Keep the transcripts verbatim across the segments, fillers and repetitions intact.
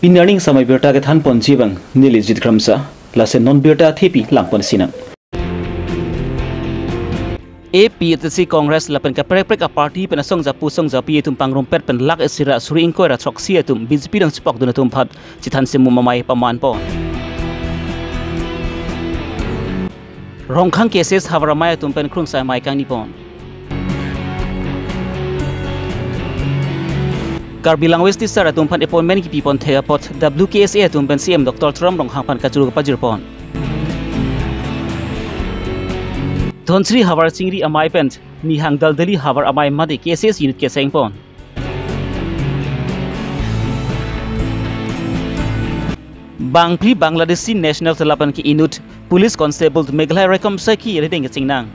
Pini arni samai birta kethan ponji abang neli Jit Kramsa, lason non birta thepi lang ponsinang. A P H L C Congress lapen kaprek prek a-party pen asong japu song japi atum pangrumpet pen lakh isi ra suri ingkoi ra throksi atum B J P along chepokdun atum aphan chethan semum amei paman pon. Rongkhang K S S havar amei atum pen krungsai amei kangni pon. Karbi Language Teacher atum aphan appointment kipi pon thek apot W K S A atum pen C M Doctor Tuliram Ronghang aphan kachuru kepajir pon. Dhansiri havar chingri amei pen nihang daldali havar amei mate K S S unit keseng pon. Bangphli Bangladeshi national lapen ke inut Police Constable Meghalaya rekom saki rideng kachingnang.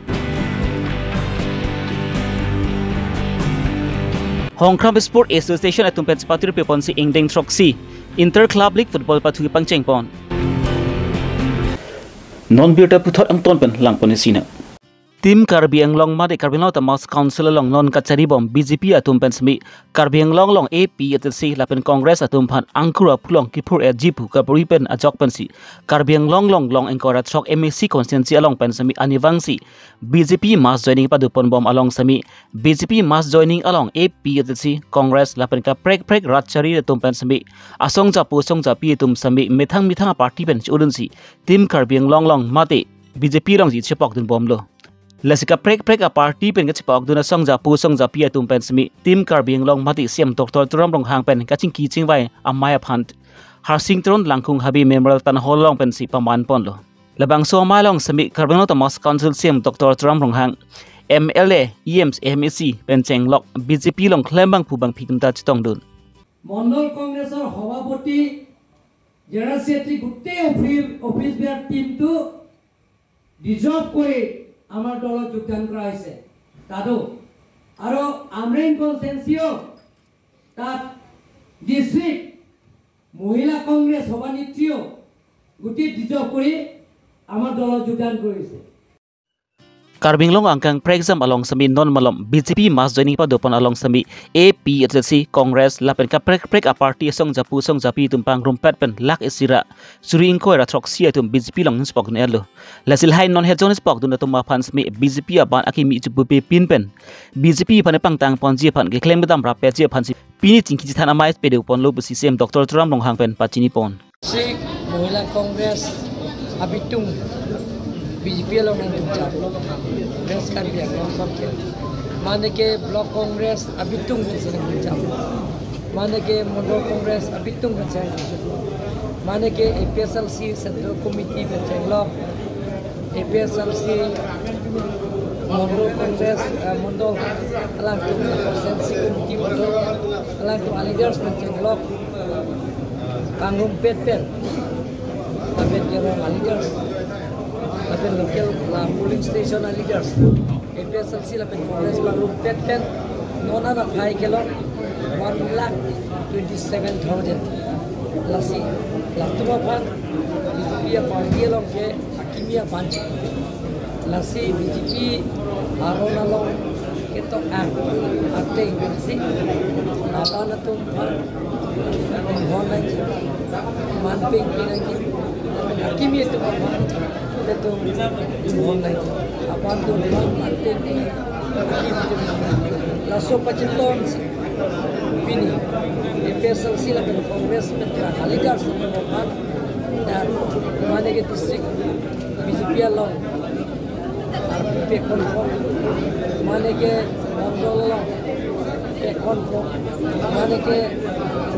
Hongkram Sport Association atum pen chepaturi pe ponsi ingdeng throksi Inter Club League Football pathu pangcheng pon. Non birta puthot angton pen lang ponsinang. Team Karbi Anglong mate Karbi Anglong Autonomous Council along non kachari bom B J P atum pen semi Karbi Anglong along A P H L C lapen Congress atum aphan angkur aphu along kiphur-etji pu kabor-i pen ajok pensi Karbi Anglong along long ingkoi ra throk M A C constituency along pen semi arnivang si B J P mass joining pado pon bom along semi B J P mass joining along A P H L C Congress lapen kaprek prek rat chari atum pen semi asong japu song japi atum semi methang methang a-party pen chodun si Team Karbi Anglong along mate B J P alongsi chepokdun bomlo. Lasi kaprek prek a-party pen kachepokdun asong japu song japi atum pen semi Team Karbi Anglong mate C M Doctor Tuliram Ronghang pen kachingki chingvai amei aphan Harsing Teron Langkung Habe Memorial Town Hall along pensi paman ponlo. Labangso amei along semi Karbi Anglong Autonomous Council C M Doctor Tuliram Ronghang, M L A, E Ms, M A C pen chenglok B J P along klembang pu bangphi atum ta chetongdun. মণ্ডল কংগ্ৰেছৰ সভাপতি, general secretary, গোটেই office, office বেয়াৰ টিমটো ডিজলভ কৰি আমাৰ দলত যোগদান কৰা হৈছে। তাতো আৰু আমৰেং কনষ্টিটুৱেঞ্চিও তাত ডিষ্ট্ৰিক্ট মহিলা কংগ্ৰেছ সভানেত্ৰীও গোটেই ডিজলভ কৰি আমাৰ দলত যোগদান কৰিছে। Karbi Anglong angkang prekjam along semi non malom B J P mass joining pado pon along semi A P H L C Congress lapen kaprek prek a-party asong japu song japi atum pangrumpet pen lakh isi ra suri ingkoi ra throksi atum B J P along chepokdun-etlo. Lasi lahai non het jon chepokdun atum aphan semi B J P aban akimi chepupe pin pen B J P aphan pangtang ponji aphan keklem kedam rapetji aphan si pini chingki chethan amei pado ponlo pusi C M Doctor Tuliram Ronghang pen pachini pon. District Mohila Congress abitung B J P along nangduncham, West Karbi Anglong sokhe. Mane ke Block Congress abitung pen si nangduncham. Mane ke Mondol Congress abitung pen si nangduncham. Mane ke A P H L C Central Committee pen chenglok, A P H L C Mondol Congress, eh, Mondol alangtum, Central Committee Mondol alangtum a-leaders pen chenglok, pangrumpet pen, lapen ke rong a-leaders, lapen local la polling station a-leaders, A P H L C lapen Congress pangrumpet pen non an aphai kelong one lakh twenty seven thousand. Lasi latum aphan B J P a-party along ke akimi aban si. Lasi B J P aron along ketok ang ateng si aban atum aphan inghon nangji, man peng peng nangji, akimi atum aphan ketok inghon nangji, aban atum aphan man peng peng nangji. Laso pachinthon si pini A P H L C lapen Congress pen a-leaders atum aphan, dan mane ke district B J P along arpu pekon po, mane ke Mondol along pekon po, mane ke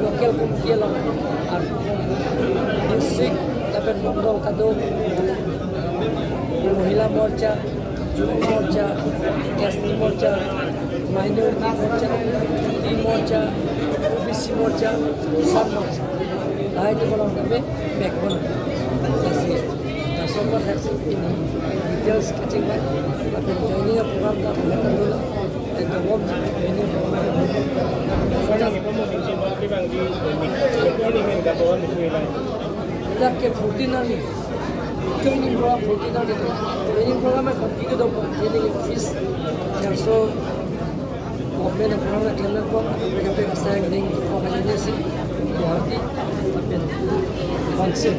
local committee along arpu po, district lapen Mondol kado, Mohila Morcha, Jubo Morcha, S T Morcha, Minority Morcha, T Morcha, O B C Morcha, Kisan Morcha. Lahai atum along kami backbone. Lasi, laso apor haksi pini details kachingvai, lapen joining a-program ta bulan Abdullah, ekdom warm joining program. Dak ke fourteen arni. Joining program fourteen arni. Joining program e continue do, joining office. Charso government program e klempo, mereka pe kasang ning ko kajine si Guwahati. Council,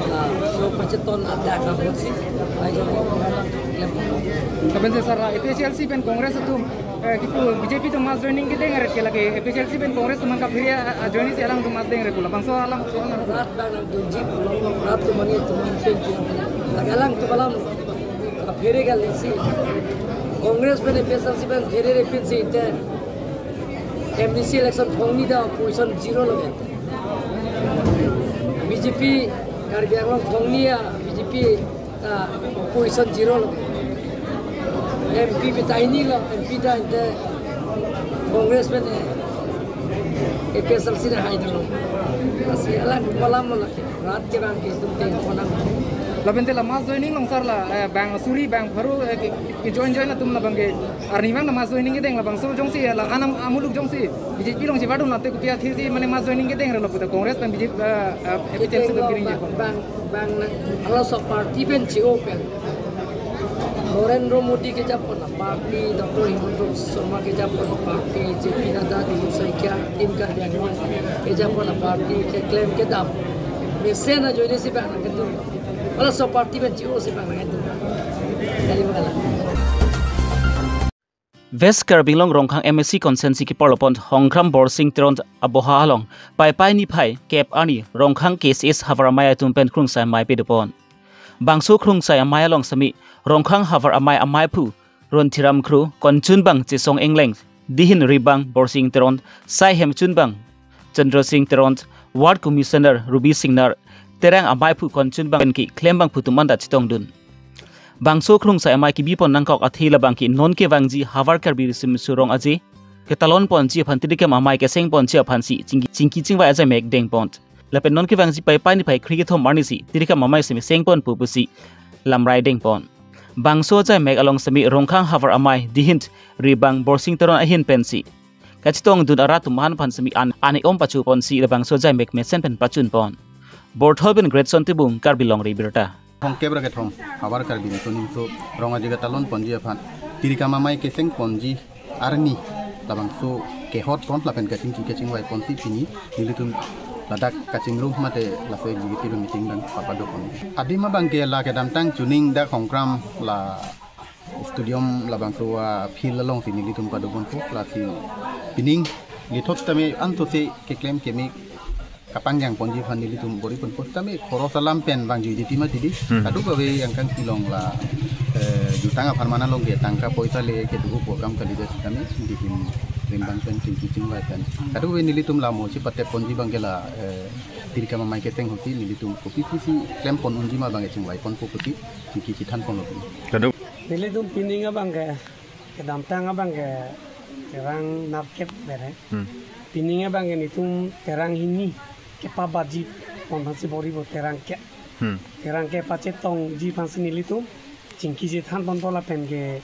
ah, so pacheton adak ahut si, ai jo ko klem. Lapen sir, APHLC pen Congress atum, eh, kipu BJP atum mass joining kedeng ret ke lake APHLC pen Congress atum kaphere, ah, joining si alangtum mass deng ret pu labangso alam. Rat bang nangdunji, rat atum mani atum pen pu. Lake alangtum alam kaphere kali si. Congress pen APHLC pen phere re pin si te MDC election phongni ta opposition zero lo ente. BJP Karbi Anglong phongni a BJP ta opposition zero lo. MP pi ta hini lo, MP ta ente Congress pen, eh, APHLC ta hai dolo. Lasi alang malam lo lake. Rat ke bang ke tum teng konang. Lapen te la mass joining along sir la, eh, bang suri bang pharo, eh, ke, ke join join atum labang ke arni bang la mass joining kedeng labangso jongsi, eh, la anam amuluk jongsi BJP alongsi vardun late kopi athe si mane mass joining kedeng ret lo puta Congress pen BJP, eh, eh, APHLC kedeng lo pen bang, bang, bang na, alaso party pen chi open. Narendra Modi kejapon aparty, Doctor Himanta Biswa Sarma kejapon aparty, J P Nadda, Dilip Saikia, Team Karbi Anglong kejapon aparty, keklem kedam. Mesen ajoine si bang nangketum. Alaso party pen chi o si bang nangketum. Kali bang la. West Karbi Anglong Rongkhang MAC constituency kiparlopon Hongkram Borsing Teron aboha along Paipai niphai kep arni Rongkhang KSA havar amei atum pen krungsai amei pedopon. Bangso krungsai amei along semi Rongkhang havar amei ameiphu Rontiram Kro, konchunbang Chesong Engleng, dihin ribang Borsing Teron, sai hemchunbang Chandra Singh Teron, Ward Commissioner Ruby Singnar, terang ameiphu konchunbang pen keklembangphu atum anta chetongdun. Bangso krungsai amei kebipon nangkok athe labang ke non kevangji havar Karbi risim surong aje ketalonponji aphan tirikam amei kesengponji aphansi chingki, chingki chingvai ajai mek dengpon. Lapen non kevangji Paipai niphai kre kethom arni si tirikam amei semi sengpon pu pusi lamrai dengpon. Bangso ajai mek along semi Rongkhang havar amei dihin ribang Borsing Teron ahin pensi kachetongdun arat atum aphan semi an, an-e-om pachoponsi labangso ajai mek mesen pen pachunpon. Borthol pen Greatson Tibung, Karbi Longri Abirta. Hongkep ra kethom havar Karbi Riso Nimso Rong aje ketalonponji aphan tirikam amei kesengponji arni labangso kehotpon lapen kachingki kachingvaiponsi pini nelitum ladak kachingrum mate laso executive meeting abang papadopon. Adim abang ke la kedamtang chuning dak Hongkram la stadium labangso a field alongsi nelitum padoponpo, lasi pining lithot tame antosi keklem keme kapangjangponji aphan nelitum bor-iponpo tame khoros alam pen bang jui diti mati di. Hmm. Kadokave angkang kelong la, eh, jutang aphan mana long ke tangka poisa le kedo-o pu akam kalidet tame dihin rimbang pen chingki chingvai pen. Kadokave nelitum la mo si pateponji abang ke la, eh, tirikam amei keseng ahutsi nelitum kopi pusi klempon unji ma abang ke chingvaiponpo pusi chingki chethanponlo. Kadok. Nelitum pining abang ke kedamtang abang ke terang nerkep bere. Hmm. Pining abang ke nelitum terang hini kepabaji pon aphansi bor-ipo terang ke. Hmm. Terang ke pachetongji aphansi nelitum chingki chethanponpo lapen ke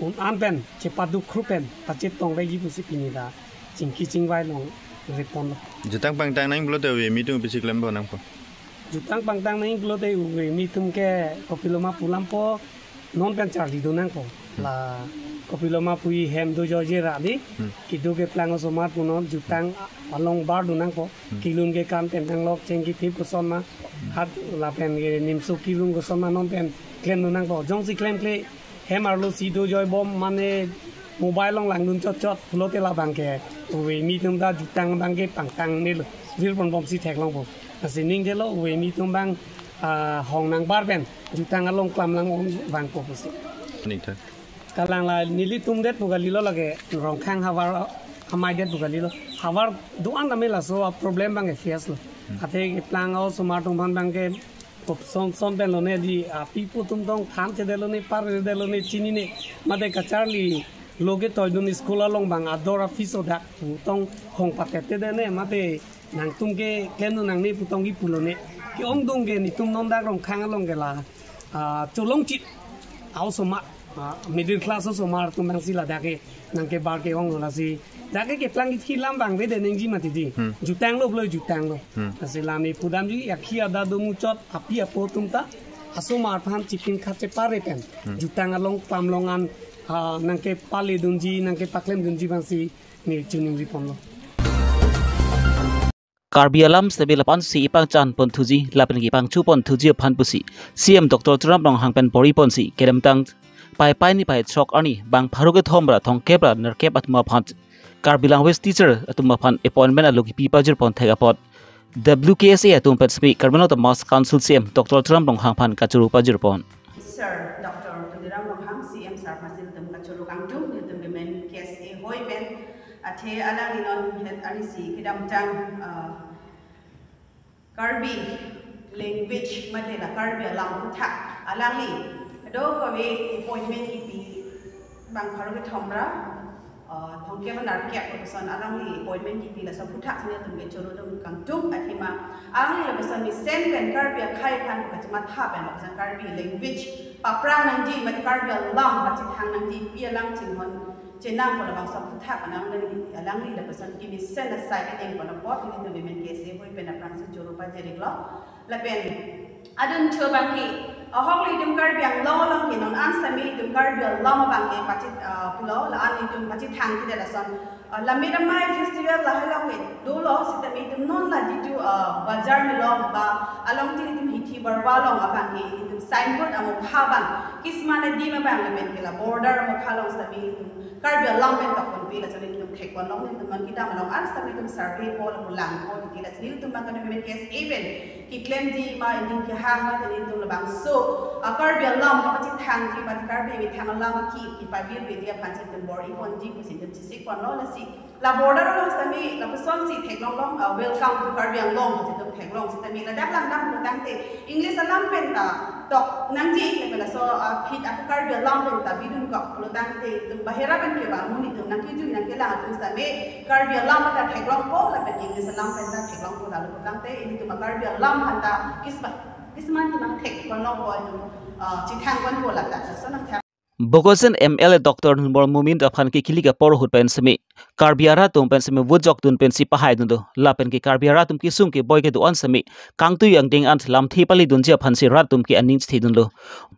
un-an pen chepaduk khru pen pachetongvekji pusi pini ta chingki chingvai longripon. Jutang pangtang nang pulote ove mi atum pisi klempon nangpo. Jutang pangtang nang pulote ove mi atum ke kopiloma pulampo, non pen charlidun nangpo. Hmm. La kopiloma pu hem dojoije ra di. Hmm. Kedo keplang osomar pu non jutang along bardun nangpo. Hmm. Kelun kekan pen thanglok cheng kethip kosonma. Hmm. Hat lapen ke nimso kelun kosonma non pen klemdun nangpo. Jongsi klemkle hem arlo si dojoibom mane mobile along langdun chotchot pulote labang ke ove mi atum ta jutang abang ke pangtangnelo, virponbomsi theklongpo. Lasi ningjelo ove mi atum abang, ah, hong nangbar pen jutang along klamlang-ong vangpo pusi. Ningthang. Kalang la nelitum det pu kalilo, lake Rongkhang havar amei det pu kalilo. Havar do-an tame laso a problem abang ke face lo. Hmm. Athe keplang osomar atum aphan abang ke kopson son pen lone di, ah, pipo atum tong thanchedetlo ne, parvedetlo ne, chinine. Mate kacharli lo ketoidun school along abang ador a-fees adak tong hong patettedet ne, mate nangtum ke klemdun nangne pu tong kipulo ne. Ke-ongdung ke nelitum non dak Rongkhang along ke la, ah, cholongchit a-osomar, ah, middle class osomar atum abangsi ladak ke nangkebar ke-onglo, lasi dak ke keplang kithi alam abang avedet nangji mati di. Hmm. Jutanglo pulo jutanglo. Hmm. Lasi la ne pudamji, akhi ada do muchot api apo atum ta asomar aphan chipin khat chepare pen. Hmm. Jutang along klamlong an, ah, nangkepaledunji, nangkepaklemdunji abangsi ne choningriponlo. Karbi alam sitame lapu-an si ipangchan pon thuji lapen kipangcho pon thuji aphan pusi C M Doctor Tuliram Ronghang pen bor-i ponsi kedamtang Paipai niphai throk arni bang pharo kethom ra thomkep ra nerkep atum aphan Karbi language teacher atum aphan appointment alo kipi pajir pon thek apot W K S A atum pen sitame Karbi Anglong Autonomous Council C M Doctor Tuliram Ronghang aphan kachoro pajir pon. Sir Doctor Tuliram Ronghang, C M sir aphan si nelitum kachoro kangtung, nelitum Women K S A ahoi pen. Athe alangli non het arni si kedamtang, uh, Karbi language mate la Karbi alam aphuthak alangli kadokave appointment kipi bang pharo kethom ra, uh, thomkep nerkep lapuson alangli appointment kipi, laso aphuthak si nelitum kachoro dun kangtung. Athema alangli lapuson mesen pen Karbi akhei aphan kachematha pen lapuson Karbi language paphrang nangji mate Karbi alam pachethang nangji pi alang chinghon chenam pon labangso aphuthak alangli, alangli lapuson kemesen asai kedeng pon apot nelitum Women K S A ahoi pen aphrangsi choro pajir-iklo. Lapen adun cho abangke, ahok le itum Karbi Anglong along ke non an sitame itum Karbi alam abangke pachit, ah, pulo, la-an itum pachethang kedet ason, ah, lammet amei festival lahai along ke dolo, sitame itum non la jitu, ah, bazar milong ba along tin itum hithi barwa along abangke itum signboard amokha abang kismane dim abang lapen ke la border amokha along sitame itum Karbi alam pen tok ponpe, laso nelitum thek pon long, nelitum non kedam along an sitame itum survey po lapu lang po titi, laso nelitum abang kan Women K S A pen keklemji ma, ining kehang ma, titi nelitum labangso, ah, Karbi alam kapachethangji ma, Karbi amethang alam ki, kipavir veji aphan si itum bor-i ponji pusi itum chesik ponlo. Lasi la border along sitame lapuson si theklong long, ah, "Welcome to Karbi Anglong" pusi itum theklong, sitame ladak langdam pulotangte English alam pen ta tok nangji, lapen laso, ah, phit ako Karbi alam pen ta bidun kok pulotangte itum bahera pen kevang amonit atum nangkejui nangkelang atum sitame Karbi alam pen ta theklongpo lapen English alam pen ta theklongpo, lalu pulotangte ilitum a-Karbi alam aphan ta kisma, kisma itum nangthek ponlongpo, itum, ah, chethang ponpo, ladak laso nangthek. Bokajan M L A Doctor Numal Momin aphan ke kilik apor ahut pen sitame Karbi arat atum pen sitame vote jokdun pensi pahai dunlo. Lapen ke Karbi arat atum kesung keboi kedo-an sitame kangtui angdeng an lamthe pale dunji aphan si rat atum ke aning chethe dunlo.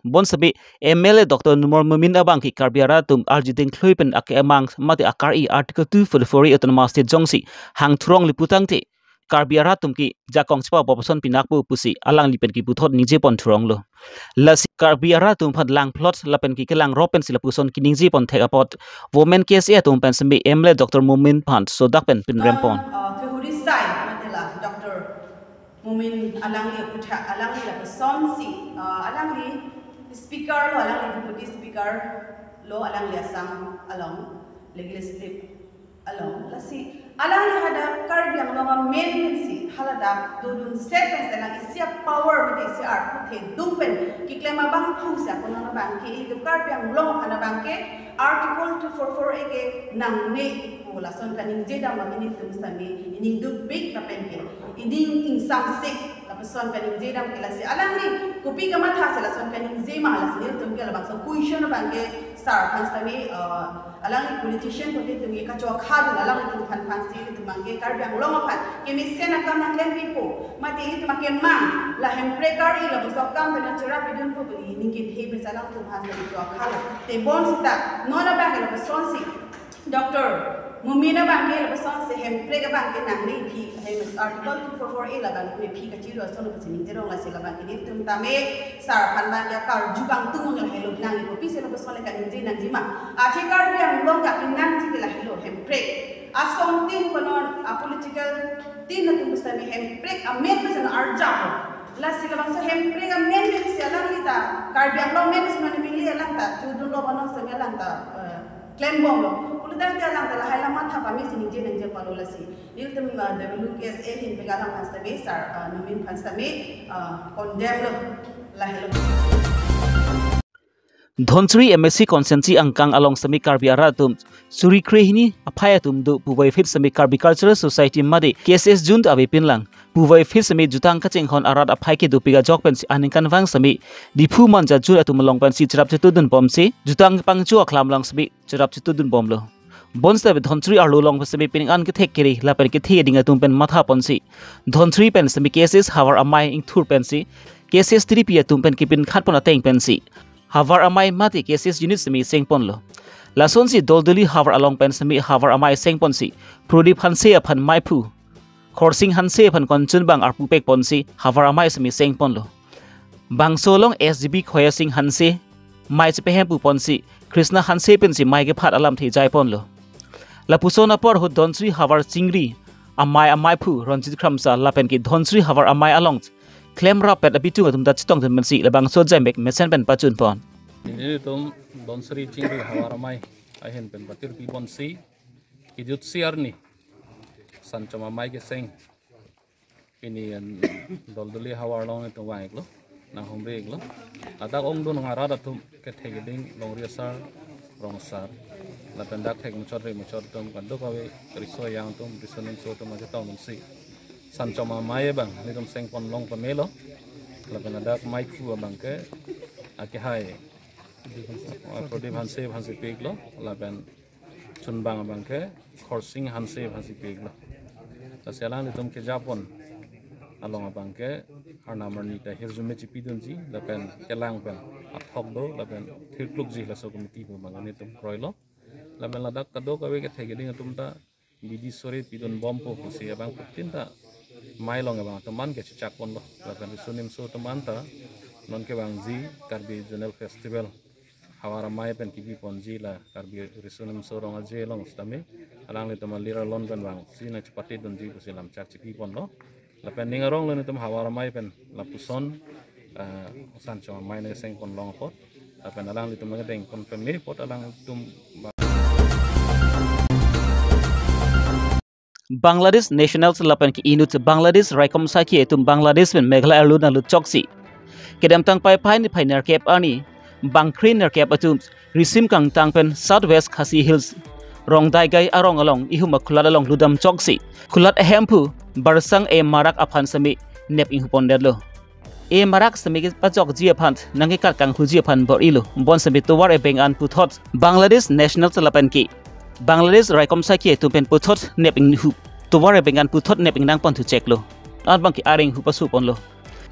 Bonsitame M L A Doctor Numal Momin abangke Karbi arat atum arjudeng khlui pen ake amang mate akar-i Article two forty-four A Autonomous State jongsi hang thurong le pulotangte Karbi arat atum ke jakong chepabor ason pinakpo pusi alangli pen keputhot ningje pon thuronglo. Lasi Karbi arat atum aphan langphlot lapen ke kelangrop pensi lapuson keningje pon thek apot Women K S A atum pen sitame M L A Doctor Momin aphan sodak pen pinrem pon. Uh, Kehuri Sai mate la Doctor Momin alangli aphuthak alangli lapuson si, uh, alangli speaker lo, alangli deputy speaker lo, alangli Assam along legislative along, lasi alangli hadak Karbi Anglong amen pensi haladak dodun set pensi alang isi a-power mate isi a-arpu thedung pen keklem abangphu si ako non abangke ilitum Karbi Anglong aphan abangke Article two forty-four A ke nangne pu lason kaningje dam abang ilitum sitame ining dukpik lapen ke ining ingsamsik lapuson kaningje dam ke. Lasi alangli kopi kamatha si lason kaningje ma, lasi nelitum ke labangso question abangke sir aphan sitame, uh, alangli politician pute itum ke kachokhadun, alanglitum aphan aphan si itum abangke Karbi Anglong aphan kemesen akam nangklem pipo mate itum akemang la hemprek kar-i labangso akam pen nangcherap pidunpo pu neli ning kethe pen si alangtum aphan si chokhalo. Te bonsita non abangke lapuson si Doctor Momin abangke lapuson si hemprek abangke nangne phi, hem Article two forty-four A labang ne phi kachiro ason pusi ningje rong, lasi labangke nelitum tame sir aphan abangke karju kangtung lahelo, nangne kopisi lapuson le kaningje nangji ma. Athe Karbi Anglong ke kenangji ke lahelo, hemprek asong tin konon a-political tin atum pusitame hemprek amen pusitame arjap. Lasi labangso hemprek amen pusitame alangli ta Karbi Anglong amen pusitame neli alang ta chodunlo, konon pusitame alang ta, eh, klembomlo pulotangte alang ta lahai alam matha pame si ningje nangji apotlo. Lasi nelitum, uh, W K S A ahin pen alang aphan sitame sir, uh, Momin aphan sitame, uh, condemn lo, lahelo. Dhonsiri M A C constituency angkang along sitame Karbi arat atum suri krehini aphai atum do puvoiphit sitame Karbi Cultural Society mate K S S June avepin lang puvoiphit sitame jutang kachinghon arat aphai kedopik ajok pensi aningkanvang sitame Diphu Manja June atum along pensi cherap chetudun bomsi jutang pangcho aklam along sitame cherap chetudun bomlo. Bonsitame Dhonsiri arlo along sitame pining an kethek kere lapen kethe ading atum pen matha ponsi Dhonsiri pen sitame K S S havar amei ingthur pensi K S S tiripi atum pen kepinkhat pon ateng pensi havar amei mate K S S unit sitame seng ponlo. Lasonsi Doldoli havar along pen sitame havar amei seng ponsi Prodip Hanse aphan meiphu Khorsing Hanse aphan konchunbang arpu pek ponsi havar amei semi seng ponlo. Bangso along S G B Khoya Sing Hanse mei chepehem pu ponsi Krishna Hanse pensi mei kephat alamthe jai ponlo. Lapuson apor ahut Dhansiri havar chingri amei ameiphu Ranjit Kramsa lapen ke Dhansiri havar amei along klemrap pet abitung atum ta chetongdun pensi labangso jaimek mesen pen pachun pon. Nelitum Dhansiri chingri havar amei ahin pen patirpi ponsi kejutsi arni Sanchom amei keseng pini an Doldoli havar along itum vang-iklo, nanghumri-iklo. Ladak ongdung arat atum kethe keding longri asar, rong asar, lapen dak thek muchot ri muchot atum, kadokave riso ejang atum, riso nimso atum aja tong atumsi Sanchom amei abang nelitum seng pon long pamelo. Lapen ladak meiphu abang ke akehai, ah, Pradip Hanse aphansi pi-iklo, lapen chunbang abang ke Khorsing Hanse aphansi pi-iklo. Lasi alanglitum kejapon along abang ke arnam arni ta hirjume chepidunji, lapen kelang pen athok do, lapen thirklukji, laso committee pu abang nelitum kroilo. Lapen ladak kadokave kethe keding atum ta bidi sore pidun bompo pusi abang putin ta mei along abang atum an kechechak ponlo. Lapen riso nimso atum an ta non kevangji Karbi Zonal Festival havar amei pen kebi ponji la Karbi riso nimso rong aje along sitame alanglitum alir alon pen vangsi nangchepatedunji pusi lamchak chepi ponlo. Lapen ning arong lo nelitum havar amei pen lapuson, eh, Sanchom amei nang seng pon long apot. Lapen alanglitum nangdeng pon peme apot alanglitum ba- Bangladesh nationals lapen ke inut Bangladesh raikom sakhi atum Bangladesh pen Meghalaya arlo nanglut choksi. Kedamtang Paipai niphai nerkep arni bangkre nerkep atum risim kangtang pen South West Khasi Hills Rongdaigai arong along ihum akhulat along lutdam choksi. Khulat ahemphu Barsang A Marak aphan semi nep inghupondetlo. A Marak semi kepachokji aphan nangkekat kanghuji aphan bor-ilo. Bonsemi tovar ebeng an puthot Bangladesh nationals lapen ke Bangladesh raikom sakhi atum pen puthot nep inghu, tovar ebeng an puthot nep ingnang ponthu cheklo. Anbang ke areng hu pasu ponlo.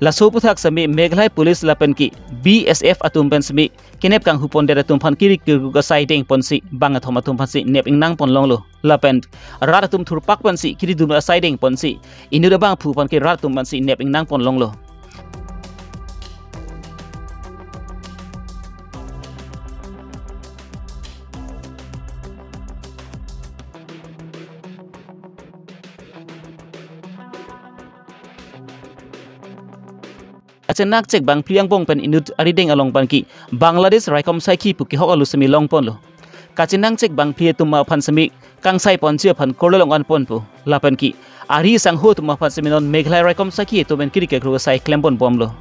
Laso aphuthak semi Meghalaya Police lapen ke B S F atum pen semi kenep kanghupondet atum aphan kiri kiruk asai deng ponsi bang athom atum aphansi nep ingnang pon longlo. Lapen rat atum thurpak pensi kiri dum asai deng ponsi inut abangphu aphan ke rat atum aphansi nep ingnang pon longlo. Achenak chek bangphli angbong pen inut arideng along pen ke Bangladesh raikom sakhi pu kehok alu semi long ponlo. Kachenak chek bangphli atum aphan semi kangsai ponji aphan kurlong an ponpo. Lapen ke ari sangho atum aphan semi non Meghalaya raikom sakhi atum pen kiri kiruk asai klem pon bomlo.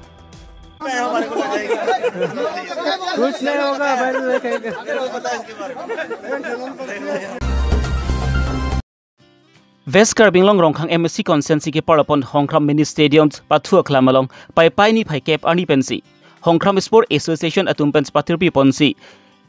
West Karbi Anglong Rongkhang M A C constituency kepar apon Hongkram Mini Stadium pathu aklam along Paipai niphai kep arni pensi Hongkram Sport Association atum pen patirpi ponsi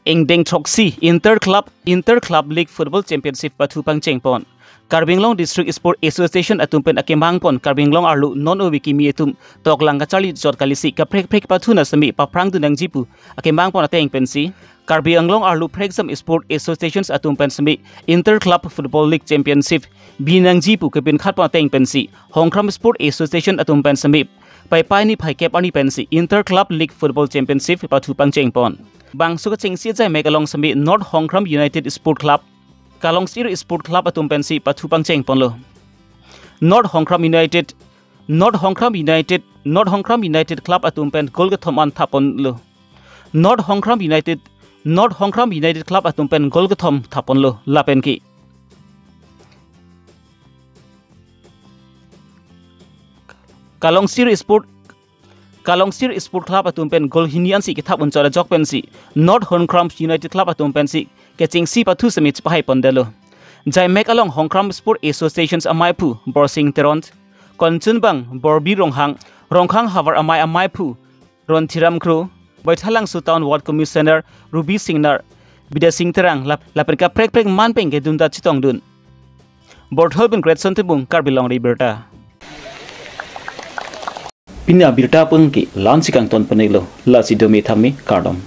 ingdeng throksi Inter Club, Inter Club League Football Championship pathu pangcheng pon. Karbi Anglong District Sport Association atum pen akemang pon Karbi Anglong arlo non ove kimi atum toklang kacharli chot kalisi kaprek prek pathu na semi paphrang dun nangji pu akemang pon ateng pensi Karbi Anglong arlo phrekjam Sport Associations atum pen semi Inter Club Football League Championship bi nangji pu kepinkhat pon ateng pensi Hongkram Sport Association atum pen semi Paipai niphai kep arni pensi Inter Club League Football Championship pathu pangcheng pon. Bangso kachingsi ajaimek along semi North Hongkram United Sport Club, Kalongsir Sport Club atum pensi pathu pangcheng ponlo. North Hongkram United, North Hongkram United, North Hongkram United Club atum pen goal kethom an thap ponlo. North Hongkram United, North Hongkram United Club atum pen goal kethom thap ponlo. Lapen ke Kalongsir Sport, Kalongsir Sport Club atum pen goal hini ansi kethap unchot ajok pensi North Hongkram United Club atum pensi kachingsi pathu semi chepahai pondetlo. Jaimek along Hongkram Sport Associations ameiphu Borsing Teron, konchunbang Borbi Ronghang, Rongkhang havar amei ameiphu Ronthiram Kro, Baithalangso Town Ward Commissioner Ruby Singnar, Bidya Sing Terang lap lapen kaprek prek man pen kedun ta chetongdun. Borthol pen Greatson Timung, Karbi Longri Abirta. Pini abirta pen ke la-ansi kangton pon-iklo, lasi dome thame kardom.